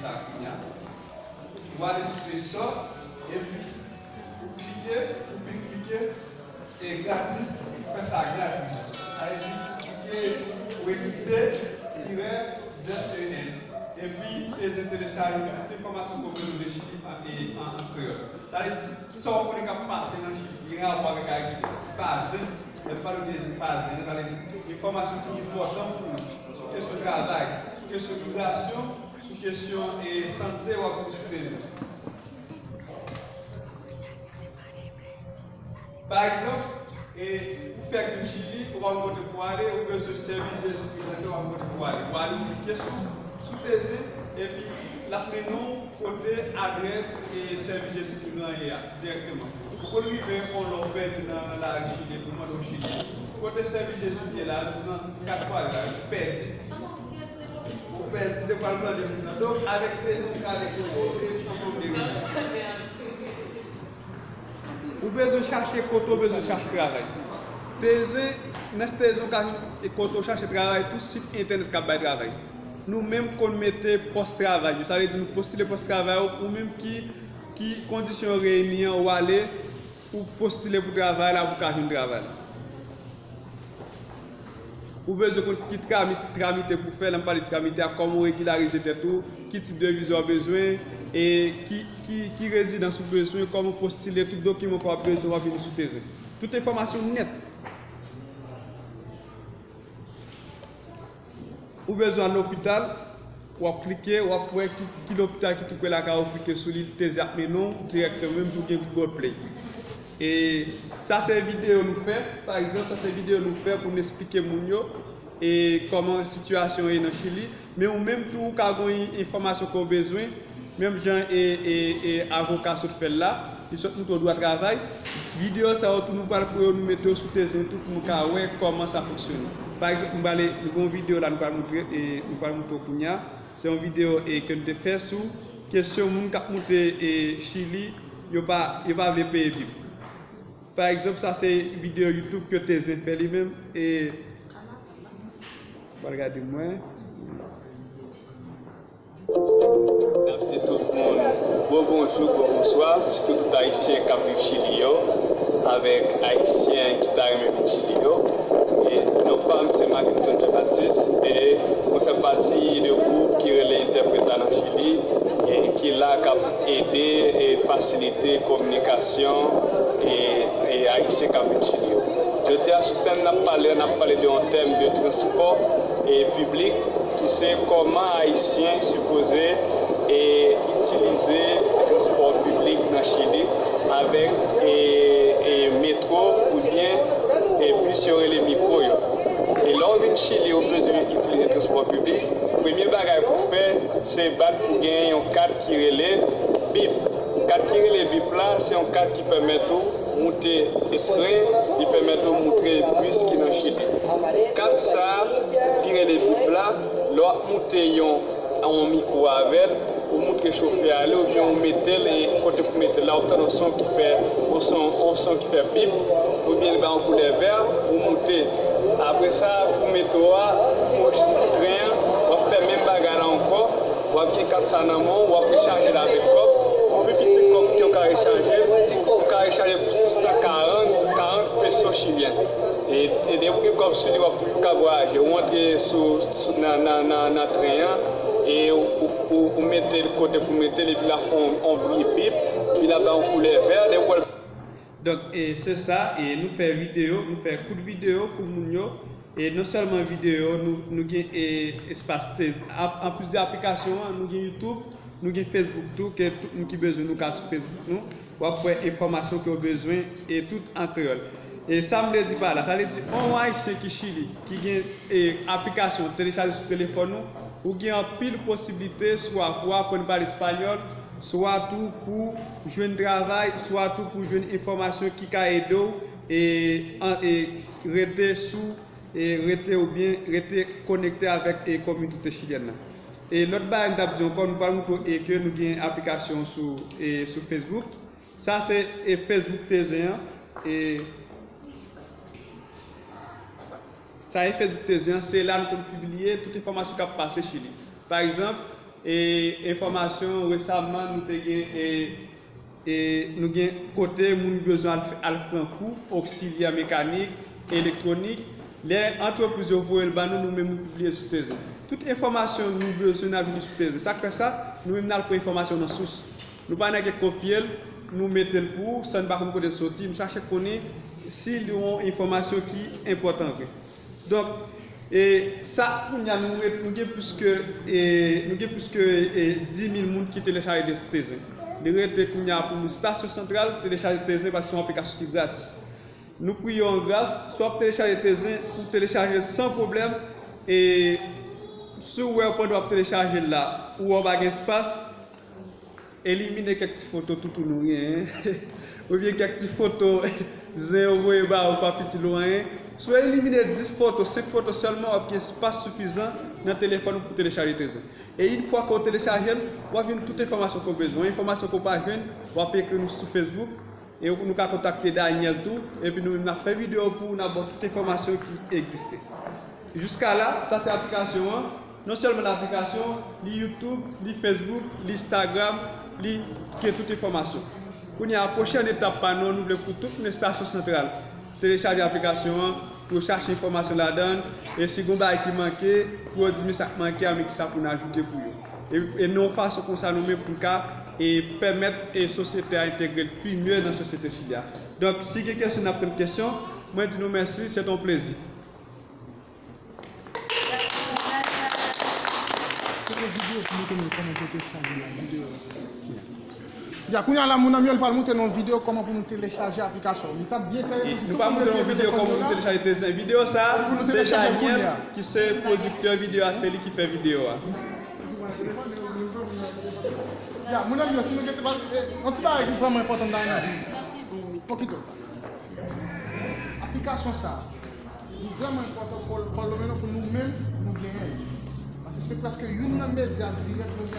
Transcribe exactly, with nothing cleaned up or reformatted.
Sa kounye a, ou ale sou Play Store, epi ou klike, ou fin klike, e gratis, fè sa gratis. Sa vle di, klike, ou ekri T tirè Z E N. Epi, Tezin telechaje tout enfòmasyon ke w bezwen de Chili an, e, an, an kreyòl. Sa vle di, sa w konnen k ap pase nan Chili, ki gen rapò avèk Ayisyen, pa zen, lè m pale de zen, pa zen, sa vle di, enfòmasyon ki enpòtan pou nou, sou kesyon travay, sou kesyon migrasyon, sou kesyon, e, sante, w ap vin sou Tezin. Pa egzanp, e, ou fèk vin Chili, ou pa konn kote pou ale, ou bezwen sèvis Jezikri nan kè w, ou pa konn kote pou ale. Ou ale, ou klike sou, sou Tezin, epi l ap mennen w kote adrès, e, sèvis Jezikri nan ye a, dirèkteman. Ou konn rive yon lè w pèdi nan, nan lari Chili, epi w mande w Chili, kote sèvis Jezikri ye la, nan kat kwadra, ou pèdi. Ou pèdi, de kwa l mande moun sa. Donk, avèk Tezin, ou ka ale kote w vle, san pwoblèm. Ou bezwen chache kote w bezwen chache travay. Tezin, nan Tezin, ou ka jwenn kote w chache travay, tout sit entènèt k ap bay travay. Nou menm konn mete pòs travay yo. Sa vle di nou postile pòs travay ou, ou menm ki, ki kondisyon yo reyini an, ou ale, ou postile pou travay la, pou w ka jwenn travay la. Ou bezwen konn ki trami-, tramite pou fè, lè m pale tramite a, kòman w regilarize tèt ou, ki tip de viza w bezwen, e ki, ki, ki rezidans ou bezwen, kòman w postile, tout dokiman ke w ap bezwen, w ap vini sou Tezin. Tout enfòmasyon nèt. Ou bezwen al lopital, w ap klike, w ap wè ki, ki lopital ki tou pre lakay ou, klike sou li, Tezin ap mennen w dirèkteman, menm si w gen Google Play. E sa se videyo nou fè, pa egzanp, sa se videyo nou fè pou n esplike moun yo, e kòman sitiyasyon ye nan Chili. Men ou menm tou, ou ka gen enfòmasyon ke w bezwen, menm jan e, e, e avoka sot fè l la, li sot montre w dwa travay. Videyo sa yo tou, nou pral pran yo, nou mete yo sou Tezin tou pou nou ka wè kòman sa fonksyone. Pa egzanp, nou pral, nou gen yon videyo la, nou pral montre, e nou pral montre w kounye a. Se yon videyo, e, ke nou te fè sou kesyon moun k ap moute, e, Chili, yo pa, yo pa vle peye bip. Pa egzanp, sa se videyo YouTube ke Tezin fè li menm, e, pral gade mwen. N ap di tout moun bon bonjou, bon bonswa, sitou tout Ayisyen k ap viv Chili yo, avèk Ayisyen ki ta renmen vin Chili yo. E non pa m se Mackenson Jean Baptiste, e mwen fè pati de gwoup ki rele Interpreta nan Chili, e ki la k ap ede e fasilite kominikasyon e, e Ayisyen k ap vin Chili yo. Jodi a, sou tèm n ap pale a, n ap pale de yon tèm de transpò e piblik, ki se kòman Ayisyen sipoze e itilize transpò piblik nan Chili avèk e, e metwo oubyen e bis yo rele mikwo yo. E lè w vin Chili, ou bezwen itilize transpò piblik, premye bagay pou w fè, se bat pou w gen yon kat ki rele bip. Kat ki rele bip la, se yon kat ki pèmèt ou moute tren, li pèmèt ou moute bis ki nan Chili. Kat sa a, ki rele bip la, lè w ap moute yon, yon mikwo avè l, ou montre chofè a li, oubyen ou mete l, e kote pou mete l la, ou tande yon son ki fè, yon son, yon son ki fè bip, oubyen li bay yon koulè vè, ou moute. Apre sa, pou metwo a, pou tren an, w ap fè menm bagay la ankò. W ap gen kat sa nan men w, w ap rechaje l avèk kòb. Pi piti kòb ke w ka rechaje, ou ka rechaje pou sis san karant, karant peso chilyen. E, e depi w gen kòb sou li, w ap toujou ka vwayaje. Ou antre sou, sou, nan, nan, nan, nan tren an, e ou, ou, ou, ou mete l kote pou mete l, epi l ap fè yon, yon bri bip, epi l ap bay yon koulè vè, depi w wè l. Donk, e, se sa, e nou fè videyo, nou fè kout videyo pou moun yo. E non sèlman videyo, nou, nou gen, e, espas te, a-, anplis de aplikasyon an, nou gen YouTube, nou gen Facebook tou, ke tout moun ki bezwen nou ka sou Facebook nou. W ap wè enfòmasyon ke w bezwen, e tout an kreyòl. E sa m vle di pa la, sa vle di, yon Ayisyen ki Chili, ki gen, e, aplikasyon telechaje sou telefòn ou, ou gen anpil posiblite, swa pou aprann pale espanyòl, swa tou pou jwenn travay, swa tou pou jwenn enfòmasyon ki ka ede w, e, an, e, rete sou, e, rete oubyen rete konekte avèk, e, kominote chilyèn nan. E lòt bagay m t ap di ankò, nou pral montre w, e, ke nou gen aplikasyon sou, e, sou Facebook. Sa se, e, Facebook Tezin an. E sa e Facebook Tezin an, se la nou konn pibliye tout enfòmasyon k ap pase Chili. Pa egzanp, E enfòmasyon, resaman nou te gen, e, e nou gen kote moun bezwen al, al pran kou oksilyè mekanik, elektwonik. Lè antrepriz yo voye l ban nou, nou menm nou pibliye sou Tezen. Tout enfòmasyon nou bezwen, n a vini sou Tezen. Sa k fè sa, nou menm n al pran enfòmasyon nan sous. Nou pa nèg k kopye l, nou mete l pou ou, san n pa konn kote l soti, nou chache konnen si li yon enfòmasyon ki enpòtan vre. Donk, e, sa, kounye a, nou ret, nou gen plis ke, e, nou gen plis ke, e, dis mil moun ki telechaje Te-, Tezen. Li rete kounye a pou nou Stasyon Santral telechaje Tezen paske se yon aplikasyon ki gratis. Nou priye w an gras, si w ap telechaje Tezen, ou telechaje l san pwoblèm, e si w wè pandan w ap telechaje l la, ou wè w pa gen espas, elimine kèk ti foto toutou nou genyen, oubyen kèk ti foto zen yo voye ba ou pa piti lwen. Si w elimine dis foto, senk foto sèlman, w ap gen espas sifizan nan telefòn ou pou telechaje Tezen. E yon fwa ke w telechaje l, w ap jwenn tout enfòmasyon ke w bezwen. Enfòmasyon ke w pa jwenn, w ap ekri nou sou Facebook, e nou ka kontakte Daniel tou, epi nou menm n ap fè videyo pou ou, n ap ba w tout enfòmasyon ki egziste. Jiska la, sa se aplikasyon an. Non sèlman l aplikasyon, li YouTube, li Facebook, li Instagram, li gen tout enfòmasyon. Kounye a, pwochèn etap pa nou, nou vle pou tout moun Estasyon Santral telechaje aplikasyon an, pou yo chache enfòmasyon ladan l, e si gen bagay ki manke, pou yo di men sa k manke a, men kisa pou n ajoute pou yo. E, e nan yon fason konsa, nou menm pou n ka, e pèmèt, e sosyete a entegre l pi mye nan sosyete Chili a. Donk, si gen kesyon, n ap tann kesyon. Mwen di nou mèsi, se te yon plezi. Kote videyo pou montre nou kòman pou te chaje la videyo. Ya, kounye a la, Mon Ami, li pral montre nou yon videyo kòman pou nou telechaje aplikasyon. Li t ap byen enteresan si tout moun te tire telefòn yo la. Nou pa montre yon videyo kòman pou nou telechaje Tezen. Videyo sa, se Daniel ki se pwodiktè videyo a, se li ki fè videyo a. Ya, Mon Ami, si nou gen yon ti bagay ki vrèman enpòtan nan vi. Pokito. Aplikasyon sa, li vrèman enpòtan pou, pou nou menm, pou nou menm, nou genyen l. Paske se prèske youn nan medya dirèk nou genyen.